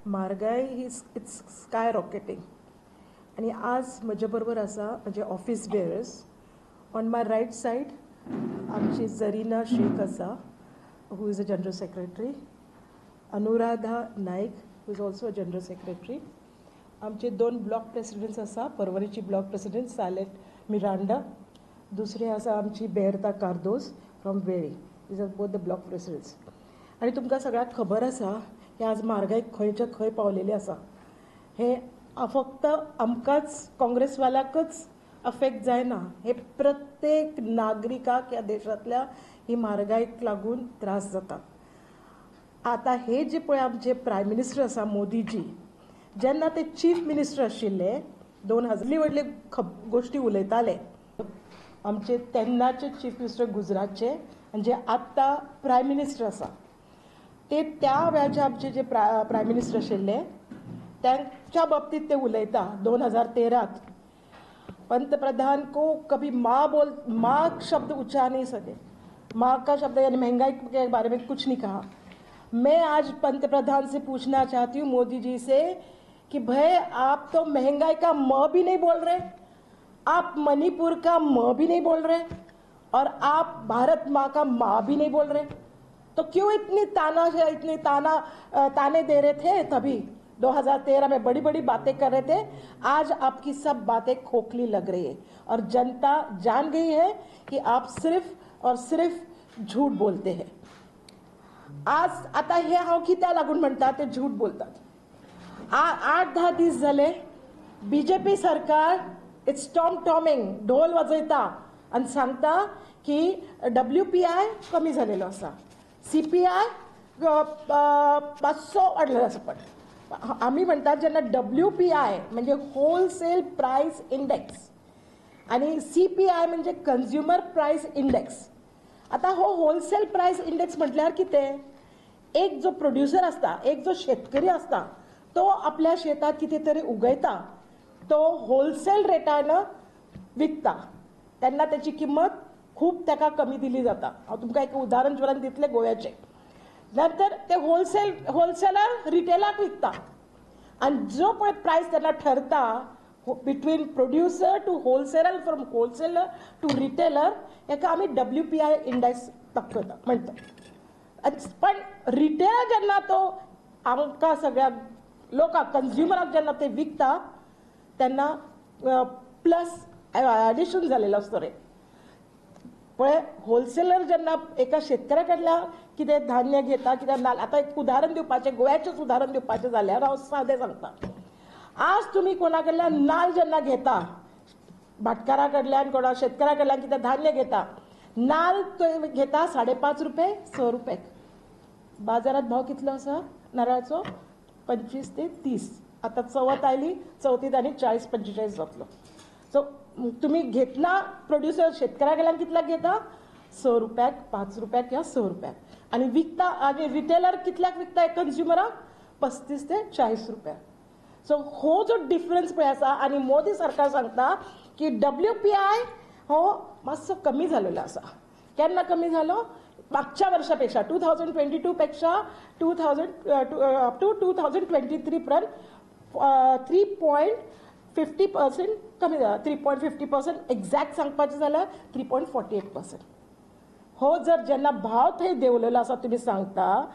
म्हारगाय ही it's sky rocketing आनी आज म्हजे बरोबर आसा म्हजे office bearers. On my right side आमची जरीना शेख आसा, who is a general secretary, Anuradha Naik who is also a general secretary. आमचे दोन ब्लॉक प्रेसिडेंट्स आसा, पर्वरीची ब्लॉक प्रेसिडेंट सालेट मिरांडा, दुसरी आसा आमची Berta Cardozo from Veli. These are both the block presidents. आनी तुमकां सगळ्यांक खबर आसा की आज म्हारगाय खंयच्या खंय पावलेली आसा. हे फक्त आमकांच काँग्रेसवाल्याकच अफेक्ट जायना, हे प्रत्येक नागरिकाक ह्या देशांतल्या ही म्हारगायेक लागून त्रास जाता. आतां हे जे पळय आमचे प्रायम मिनिस्टर आसा मोदीजी, जेन्ना ते चीफ मिनिस्टर आशिल्ले 2000 व्हडली व्हडली गोश्टी उलयताले. आमचे तेन्नाचे चीफ मिनिस्टर गुजरातचे आनी जे आत्तां प्रायम मिनिस्टर आसा ते त्या वेळाचे आमचे जे प्रायम मिनिस्टर आशिल्ले त्यांच्या बाबतीत ते उलयता. 2013 पंतप्रधान को कभी माँ बोल माँ शब्द उच्चार नहीं सके, माँ का शब्द यानी महंगाई के बारे में कुछ नहीं कहा. मैं आज पंतप्रधान से पूछना चाहती हूँ, मोदी जी से, कि भाई आप तो महंगाई का म भी नहीं बोल रहे, आप मणिपुर का म भी नहीं बोल रहे और आप भारत माँ का माँ भी नहीं बोल रहे, तो क्यों इतनी ताना इतनी ताना ताने दे रहे थे तभी 2013 में बड़ी बड़ी बातें कर रहे थे. आज आपकी सब बातें खोखली लग रही है और जनता जान गई है कि आप सिर्फ और सिर्फ झूठ बोलते हैं. आज आता हे हांव कित्याक लागून म्हणटा ते झूठ बोलतात. 8-10 दीस जाले बीजेपी सरकार it's Tom टॉमिंग ढोल वाजयता आनी सांगता की WPI कमी जालेलो आसा, CPI मातसो वाडलेलो आसा. पण आमी म्हणटात जेन्ना WPI म्हणजे होलसेल प्रायस इंडेक्स आनी CPI म्हणजे कंज्युमर प्रायस इंडेक्स. आतां हो होलसेल प्रायस इंडेक्स म्हटल्यार कितें, एक जो प्रोड्युसर आसता, एक जो शेतकरी आसता तो आपल्या शेतात कितें तरी उगयता, तो होलसेल रेटान विकता तेन्ना तेची किंमत खूब ताका कमी दिली जाता. हांव तुमकां एक उदाहरण ज्वरान दितलें गोव्याचें. नंतर ते होलसेलर रिटेलाक विकता आनी जो पळय प्रायस तेन्ना ठरता between producer to wholesaler, from wholesaler to retailer, हेका आमी WPI index दाखयता म्हणटा. पण रिटेलर जेन्ना तो आमकां सगळ्या लोकांक कंज्युमराक जेन्ना ते विकता तेन्ना प्लस एडिशन जालेलो आसता रेट. पळय होलसेलर जेन्ना एका शेतकऱ्या कडल्यान कितें धान्य घेता, कितें नाल, आतां एक उदाहरण दिवपाचें, गोव्याचेंच उदाहरण दिवपाचें जाल्यार हांव सादें सांगता. आज तुमी कोणा कडल्यान नाल जेन्ना घेता, भाटकारा कडल्यान कोणा शेतकऱ्या कडल्यान कितें धान्य घेता, नाल तो घेता 5.5 रुपये 6 रुपये. बाजारात भाव कितलो आसा नारळाचो? 25 ते 30. आतां चवथ आयली, चवथीत आनी 40-45 जातलो. सो तुमी घेतना प्रोड्युसर शेतकऱ्या कडल्यान कितल्याक घेता? 6 रुपयाक, 5 रुपयाक किंवा 6 रुपयाक. आनी विकता आनी रिटेलर कितल्याक विकता कंज्युमराक? 35 ते 40 रुपया. सो हो जो डिफरन्स पळय आसा आनी मोदी सरकार सांगता की WPI हो मातसो कमी जालेलो आसा. केन्ना कमी जालो? मागच्या वर्षा पेक्षा 2022 पेक्षा 2000 अप टू 2023 पर्यंत 3.50% कमी जाला. 3.50% एक्झॅक्ट सांगपाचें जाल्यार 3.48%. हो जर जेन्ना भाव थंय देंवलेलो आसा तुमी सांगता,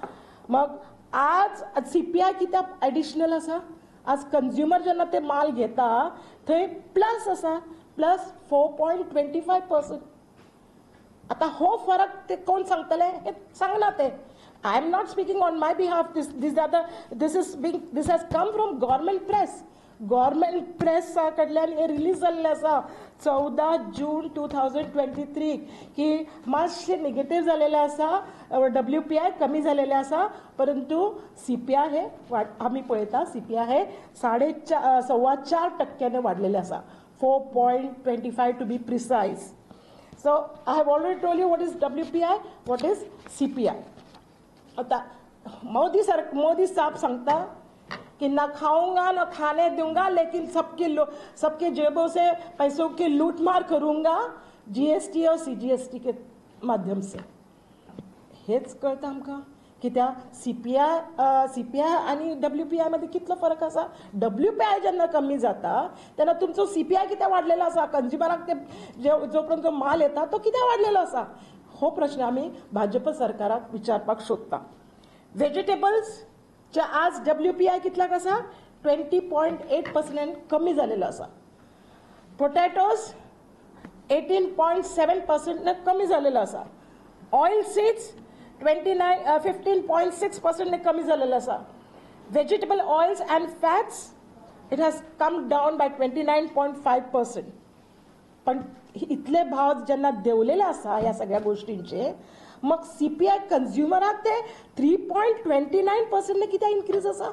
मग आज CPI कित्याक एडिशनल आसा? आज कंज्युमर जेन्ना ते माल घेता थंय प्लस आसा, प्लस 4.25%. आतां हो फरक ते कोण सांगतले हें सांगना ते. I am not speaking on my behalf, this this are the this is being this has come from government press. Government प्रेसा कडल्यान हें रिलीज जाल्लें आसा 14 जून 2023 की मातशें निगेटीव जालेलें आसा, WPI कमी जालेलें आसा, परंतु CPI हे आमी पळयता CPI हे 4.25% वाडलेलें आसा, 4.25 to be precise. So I have already told you what is WPI, what is CPI. आतां मोदी साहब सांगता कि ना खाऊंगा ना खाने दूंगा, लेकिन सबके जेबों से पैसों की लूटमार करूंगा GST और CGST के माध्यम से. हेच कळता आमकां कित्याक सीपीआय आनी डब्ल्यूपीआय मध्ये कितलो फरक आसा. डब्ल्यूपीआय जेन्ना कमी जाता तेन्ना तुमचो सीपीआय कित्याक वाडलेलो आसा, कंज्युमराक ते जो पर्यंत जो माल येता तो कित्याक वाडलेलो आसा, हो प्रश्न आमी भाजप सरकाराक विचारपाक सोदता. वेजिटेबल्सचे आज डब्ल्यूपीआय कितल्याक आसा, 20.8% कमी जालेलो आसा. पोटॅटोज 18.7% कमी जालेलो आसा. ऑयल सीड्स 15.6% कमी जालेलो आसा. Vegetable oils and fats it has come down by 29.5%. पण इतले भाव जेन्ना देंवलेले आसा ह्या सगळ्या गोष्टींचे, मग सीपीआय कंज्युमराक ते 3.29% कित्याक इन्क्रीज आसा,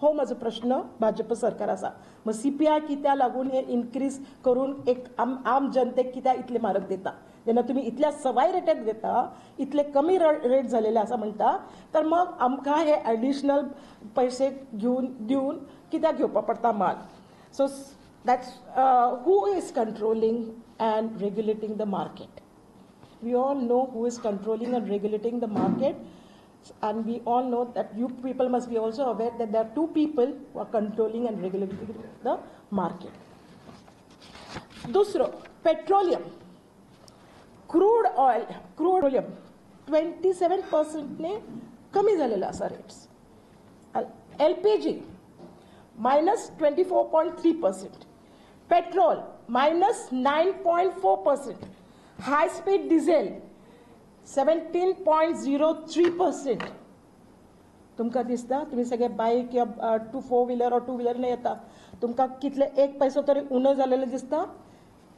हो म्हजो प्रश्न भाजप सरकार आसा. मग सीपीआय कित्याक लागून हे इन्क्रीज करून एक आम जनतेक कित्याक इतले म्हारग दिता, जेन्ना तुमी इतल्या सवाय रेटीक दिता, इतले कमी रेट जालेले आसा म्हणटा, तर मग आमकां हे एडिशनल पैसे घेवन दिवन कित्याक घेवपा पडटा माल. So that's who is controlling and regulating the market. We all know who is controlling and regulating the market, and we all know that you people must be also aware that there are two people who are controlling and regulating the market. Dusro, petroleum, crude oil, crude 27% ने कमी झालेला असा rates. LPG minus 24.3%, petrol minus 9.4%, high speed diesel 17.03%. तुमकां दिसता तुमी सगळे बायक किंवा 2 4 wheeler or 2 व्हिलरने येता, तुमकां कितले एक पैसो तरी उणो जालेलो दिसता.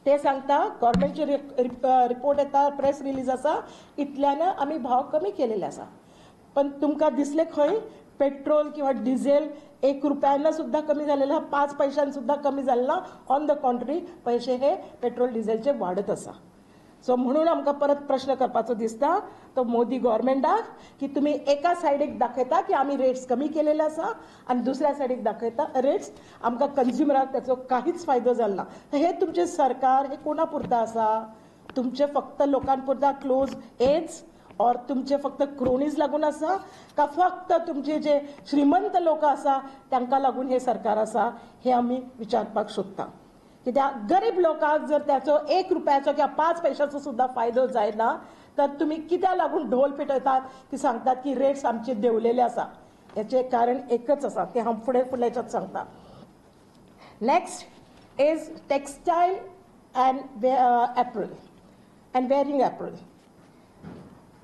ते सांगता गव्हर्मेंटचे रिपोर्ट येता, प्रेस रिलीज आसा, इतल्यान आमी भाव कमी केलेले आसा. पण तुमकां दिसले खंय पेट्रोल किंवा डिझेल 1 रुपयान सुद्धा कमी जालेला, 5 पैशान सुद्धा कमी जालेला. ऑन the contrary पैसे हे पेट्रोल डिझेलचे वाडत आसा. सो म्हणून आमकां परत प्रश्न करपाचो दिसता तो मोदी गव्हर्मेंटाक की तुमी एका सायडीक दाखयता की आमी रेट्स कमी केलेले आसा आनी दुसऱ्या सायडीक दाखयता रेट्स आमकां कंज्युमराक ताचो कांयच फायदो जालो ना. हे तुमचें सरकार हे कोणा पुरता आसा, तुमचे फक्त लोकां पुरता क्लोज एड्स और तुमचे फक्त क्रोनीज लागून आसा का फक्त तुमचे जे श्रीमंत लोक आसा तांकां लागून हे सरकार आसा, हे आमी विचारपाक सोदता. कित्याक गरीब लोकांक जर त्याचो 1 रुपयाचो किंवा 5 पैशाचो सुद्धा फायदो जायना तर तुमी कित्याक लागून ढोल पेटयतात की सांगतात की रेट्स आमचे देंवलेले आसा. हेचें कारण एकच आसा, तें हांव फुडें फुडल्या हेच्यात सांगता. Next is textile and apparel and wearing apparel.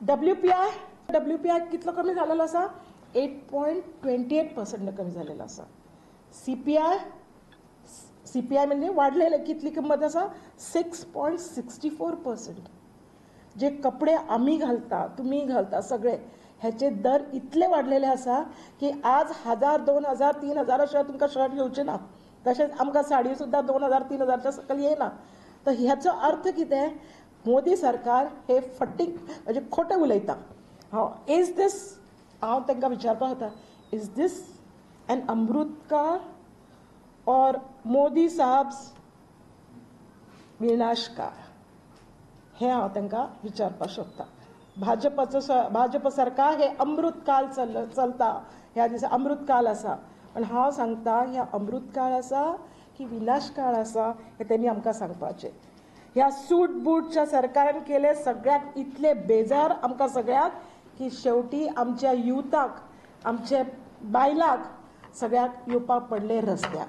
WPI कितलो कमी जालेलो आसा, 8.28% कमी जालेलो आसा. सीपीआय म्हणजे वाडलेले कितली किंमत आसा, 6.64%. जे कपडे आमी घालता, तुमी घालता सगळे, ह्याचे दर इतले वाडलेले आसा की आज 1000, 2000, 3000 शिवाय तुमकां शर्ट घेवचें ना. तशेंच आमकां साडी सुद्दां 2000, 3000च्या सकयल येना. तर ह्याचो अर्थ कितें, मोदी सरकार हे फटींग म्हणजे खोटें उलयता. हांव is these, हांव तांकां विचारपाक वता, is these N अमृतकाळ और मोदी साहब विनाशकाळ, हे हांव तांकां विचारपाक सोदता. भाजप सरकार हे अमृतकाल चलता, ह्या दिसा अमृतकाल आसा, पण हांव सांगता ह्या अमृतकाळ आसा की विनाशकाळ आसा हें तेणी आमकां सांगपाचें. ह्या सूट बूटच्या सरकारान केले सगळ्याक इतले बेजार आमकां सगळ्याक की शेवटी आमच्या युथाक, आमच्या बायलांक सगळ्याक येवपाक पडले रस्त्यार.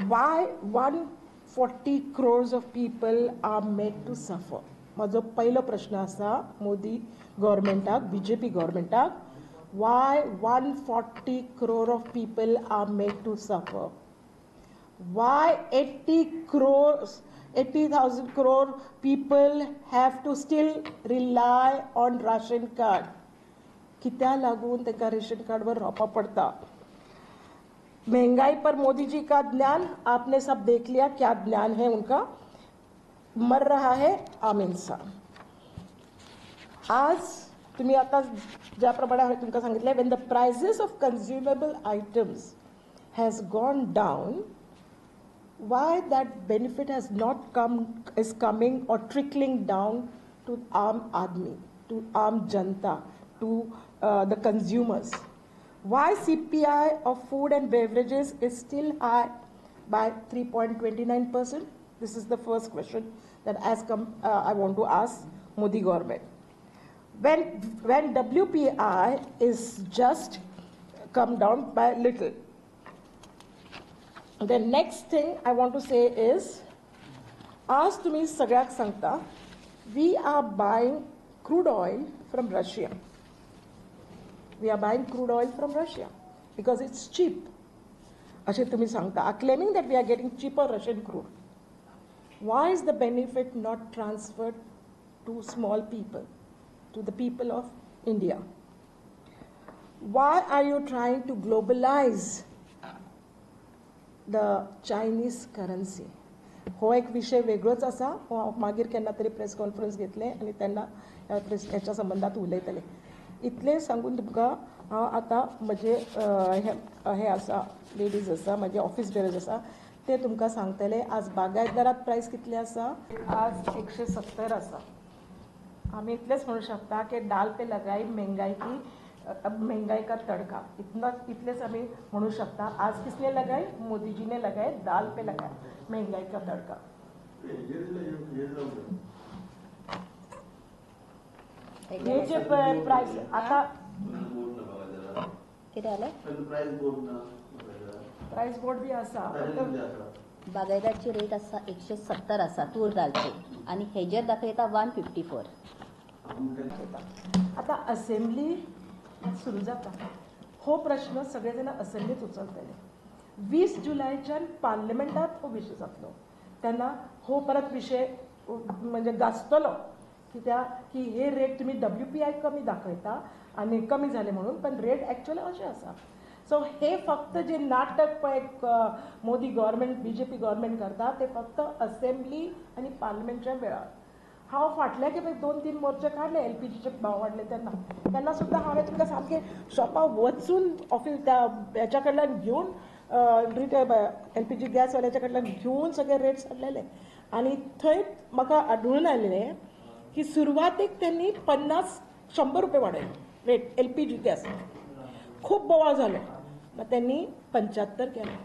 Why 140 crores of people are made to suffer? म्हजो पहिलो प्रश्न आसा Modi गव्हर्मेंटाक, BJP गव्हर्मेंटाक, why 140 crore of people are made to suffer? Why 80,000 crore people have to still rely on ration card? कित्याक लागून तांकां रेशन कार्डवर रावपा पडटा? महंगाई पर मोदी जी का ज्ञान आपने सब देख लिया, क्या ज्ञान है उनका. मर रहा है आम इंसान. आज तुम्ही आता ज्याप्रमाणे हांवें तुमकां सांगितलें, when the prices of consumable items has gone down, why that benefit has not come, is coming or trickling down to aam aadmi, to aam janta, to the consumers? Why CPI of food and beverages is still high by 3.29%? This is the first question that has come, I want to ask Modi government. When WPI is just come down by little. The next thing I want to say is, आज तुम्ही सगळ्याक सांगता, we are buying crude oil from Russia. We are buying crude oil from Russia because it's cheap. अशें तुम्ही सांगता, are claiming that we are getting cheaper Russian crude. Why is the benefit not transferred to small people, to the people of India? Why are you trying to globalize the Chinese currency? हो एक विषय वेगळोच आसा, हो हांव मागीर केन्ना तरी प्रेस कॉन्फरन्स घेतले आनी तेन्ना ह्या संबंदात उलयतले. इतलें सांगून तुमकां हांव आतां म्हजे हे आसा, लेडीज आसा, म्हजे ऑफिस बेरर्स आसा, ते तुमकां सांगतले आज बागायतदारात प्रायस कितले आसा. आज 170 आसा. आमी इतलेंच म्हणू शकता की दाल पे लगाई महंगाई की महंगाई का तड़का, इतना इतलेच आमी म्हणू शकता. आज किसने लगाई? मोदीजीने लगाए, दाल पे लगाए महंगाई का तड़का. हे जे प्रायस आता कितें जालें, प्रायस बोर्ड बी आसा. बागायदारची रेट आसा 170 आसा तूर दालची आनी हेजेर दाखयता 154. आतां असेंब्ली सुरू जाता, हो प्रश्न सगळे जाण असेंब्लीत उचलतले. 20 जुलयच्यान पार्लमेंटात हो विशय जातलो, तेन्ना हो परत विशय म्हणजे गाजतलो. कित्याक की हे रेट तुमी WPI कमी दाखयता आनी कमी जाले म्हणून, पण रेट एक्चुअली अशें आसा. सो हे फक्त जे नाटक पळय मोदी गव्हर्मेंट BJP government करता ते फक्त असेंब्ली आनी पार्लमेंटच्या वेळार. हांव फाटल्या खेपे 2-3 मोर्चे काडले LPGचे भाव वाडले तेन्ना, तेन्ना सुद्दां हांवें तुमकां सामकें शॉपार वचून ऑफिस त्या हेच्या कडल्यान घेवन LPG गॅसवाल्याच्या कडल्यान घेवन सगळे रेट्स हाडलेले. आनी थंय म्हाका आढळून आयलें की सुरवातेक त्यांनी 50-100 रुपये वाडयले रेट LPG gas, खूब बोवाळ जालो. मागीर त्यांनी 75 केले,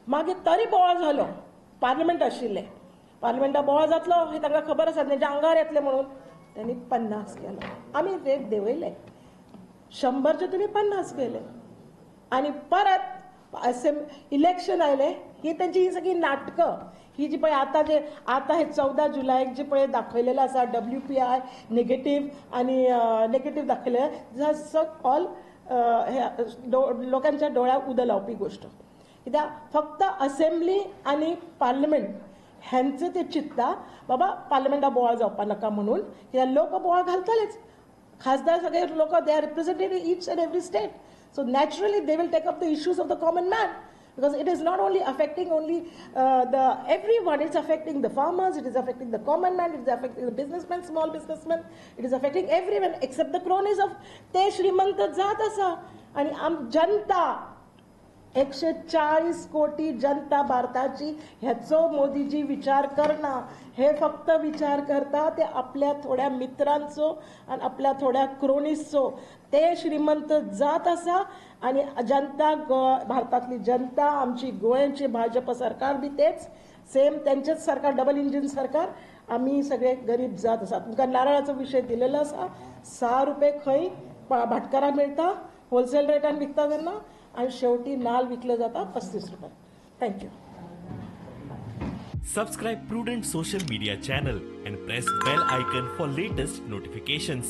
मागीर तरी बोवाळ जालो. पार्लमेंट आशिल्लें, पार्लमेंटा बोवाळ जातलो हें तांकां खबर आसा, तेंच्या आंगार येतलें म्हणून त्यांनी 50 केलो. आमी रेट देंवयले, 100चे तुमी 50 केले. आनी परत इलेक्शन आयलें. ही तेंची ही सगळीं नाटकां, ही जी पळय आतां जे आतां हे 14 जुलयाक जे पळय दाखयलेलें आसा WPI negative आनी नेगेटीव दाखयलें, ऑल हे लोकांच्या दोळ्याक उदक लावपी गोश्ट. कित्याक फक्त असेंब्ली आनी पार्लमेंट हेंचे ते चिंतता बाबा पार्लमेंटा बोवाळ जावपा नाका म्हणून, कित्याक लोक बोवाळ घालतलेच. खासदार सगळे लोक they are represented in each and every state, so naturally they will take up the issues of the common man. Because it is not only affecting only the everyone, it's affecting the farmers, it is affecting the common man, it is affecting the businessmen, small businessmen, it is affecting everyone except the cronies of ते श्रीमंत जात आसा. आनी आम जनता 140 कोटी जनता भारताची ह्याचो मोदीजी विचार करना. हे फक्त विचार करता ते आपल्या थोड्या मित्रांचो आनी आपल्या थोड्या क्रोनीसचो. ते श्रीमंत जात आसा आनी जनता, भारतातली जनता, आमची गोंयची भाजप सरकार बी तेच सेम तेंचेच सरकार, डबल इंजीन सरकार. आमी सगळे गरीब जात आसा. तुमकां नारळाचो विशय दिलेलो आसा, 6 रुपये खंय भाटकाराक मेळटा, होलसेल रेटान विकता तेन्ना, आनी शेवटी नाल विकले जाता 35 रुपये. Thank you. Subscribe Prudent social media channel and press bell icon for latest notifications.